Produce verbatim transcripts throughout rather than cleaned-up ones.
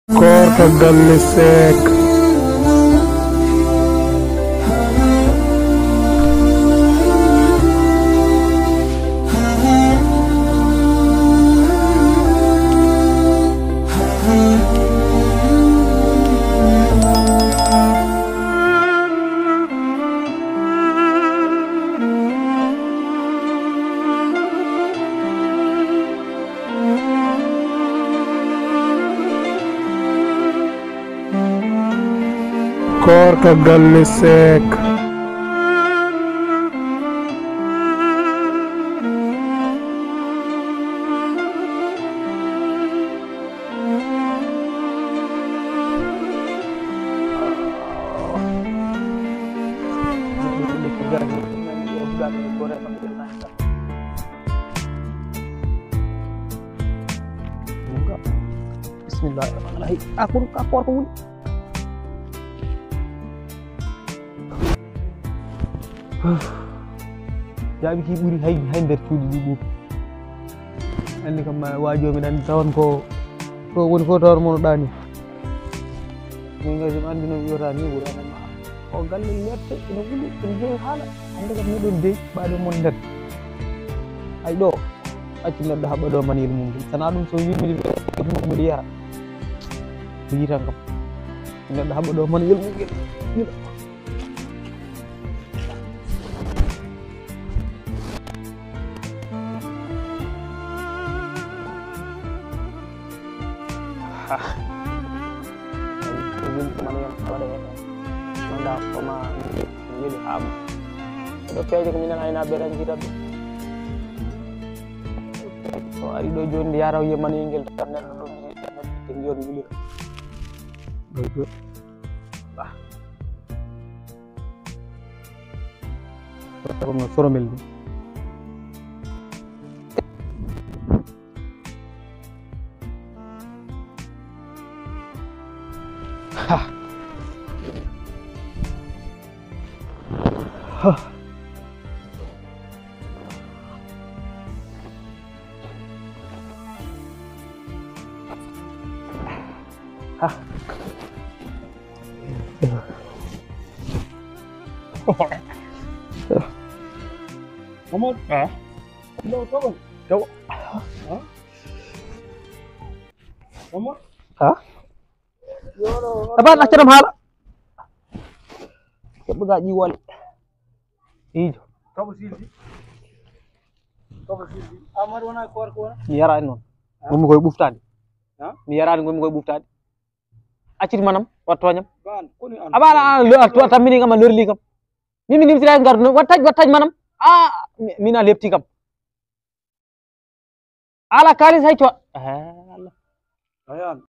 Koor ka galle Seek. Koor ka galle Seek. Bismillahi rahmani rahim. A kono ka koor ko woni? Jaabi ki ɓuri hay, hay nder cuuɗi ɗi ɗuuɗi. Anndi kam ma waajo mi ɗan tawan ko, ko woni ko tawar mono ɗaani. Min kadi mi anndi no mi wiyata ni ɓuri amen ma. O galle mette ina wuli, ina heewi haala. Hannde kam miɗon dey ɓaade mon nder. Ay ɗo, accu neɗɗo haɓɓa ɗo maniyel mum. Sana ɗum so yimɓe ɗum miɗo yara. Mi yitan kam. Neɗɗo haɓɓa ɗo maniyel mum. Ha. Yimɓe man yon waɗa e ɗon. Manda ko ma weli haama. Ɗo peeje ko minen aynaaɓe tan njiitat ɗum. So ari ɗo jooni nde yaraw ye maniyel ngel tan neɗɗo ɗum njiiɗa neɗɗo te njiyon wulira. Ɗo joɗi. Bah. Kono soromel ni. Ha. Ha. Ha. Momod. Ha? Lo, tawon. Taw. Ha? Momod. Ha? Yo, lo, lo. Taban, acca ɗam haala. Keɓɓuga ƴiwole. Ijo. Kabo sildi. Kabo sildi. Amar wona koor ko wona? Mi yaraani noon. Ha? Ngonmi koye ɓuftaade. Ha? Mi yaraani, ngonmi koye ɓuftaade. Acciti manam, wat tooñam. Ban, koni an. Abana an, lo, a, a tammini kam, a lorli kam. Min mi nimtira ngardu noon, wat taj, wat taj manam. Ah, mi, min a lepti kam. Ala kaalis hay co-, eh, Allah. Ayan.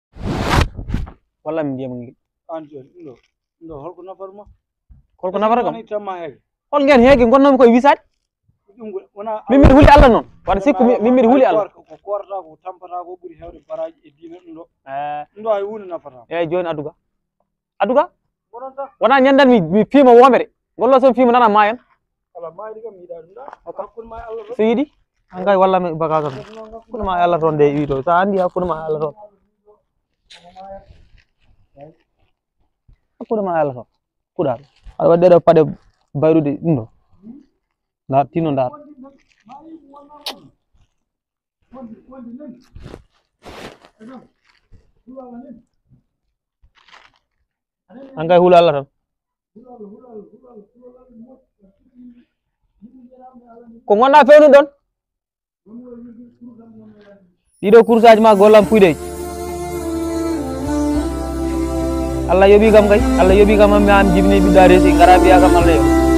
Walla mi ndiyam ngel. An jooni, ɗum ɗo, ɗum ɗo, holko nafata ma? Holko nafata kam? Woni tamma heege. Hol ngeen heege ngonnoomi koye wisaade? Ɗum ko, wona min mbiɗa huli Allah noon. Waɗa sikku mi, min mbiɗa huli Allah. Ko, ko koorata, ko tampata, ko ɓuri heewde baraaji e diina ɗum ɗo. Eh. Ɗum ɗo hay huunde nafata. Eeyi, jooni aduga. Aduga? Wona ñandan mi, mi fiima woombere. Ngollo so mi fiima nana maayan. Ala maayde kam mi yiɗaa ɗum ɗa. Ok. Hakkunde ma e Allah ɗo. So yiɗi? An kay walla mi bagage am. Hakkunde ma e Allah toon de wi ɗo. Sa anndi hakkunde ma e Allah toon. Hakkunde ma e Allah toon. Kuɗa. Aɗa waɗi ɗeɗo paɗe bayrude ɗum ɗo. Ndaar, tino ndaar. An kay hula Allah tan. Ko ngonɗa fewnude ɗon? Ɗiɗo kurusaaji ma gollam puyɗeeji. Allah yoɓi kam kay. Allah yoɓi kam, mi an jibini ɓiɗɗa resi, ngara mbiya kam Allah yoɓi.